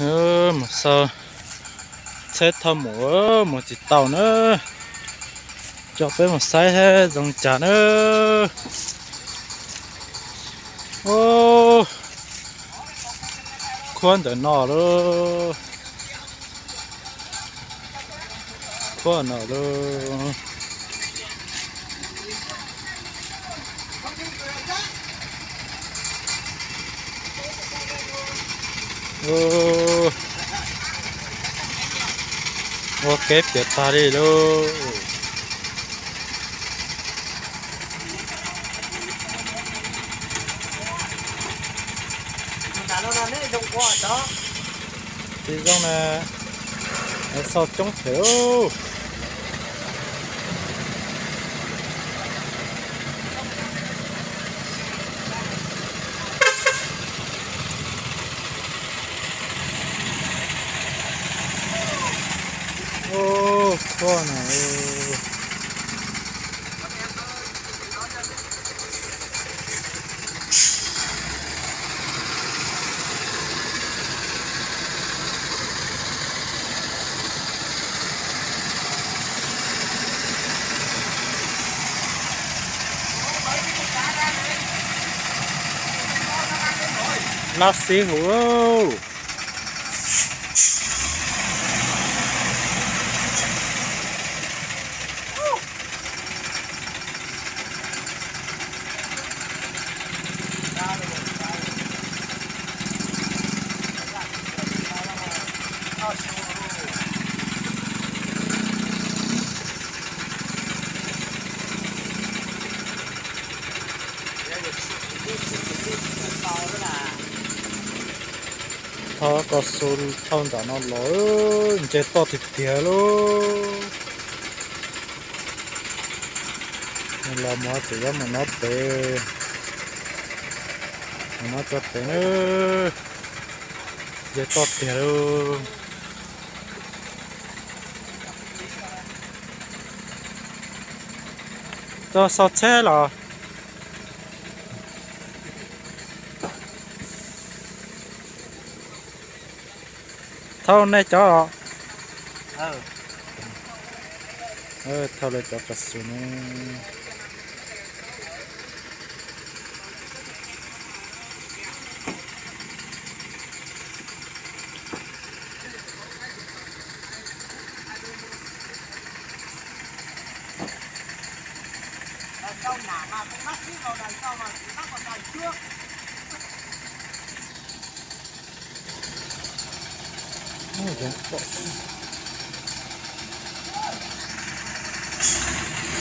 Mus xauj tsheb thauj mus, mus tsis tau na. Coj peb mus saib zoo cas na. Khuab ntawm no lauj. Khuab no lauj. Ua kev piam tag li lauj. Tsis zoo na, xauj coob heev. Ub, khuab no. Lab xib hum. Thauj kaus su thauj nram no los, ntses toj tiag tiag lauj. Los mus tseem yuav mus nov pem, mus nov tso pem na. Ntses toj tiag lauj. Tuaj xauj tsheb los? Thauj nej cov los? Thauj lawv cov kaus su ne.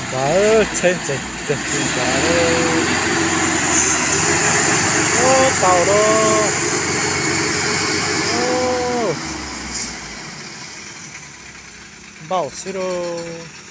Ntawd tsheb ntses tiag tiag ntawd. Ub, tau lauj. Npaum xwb lauj.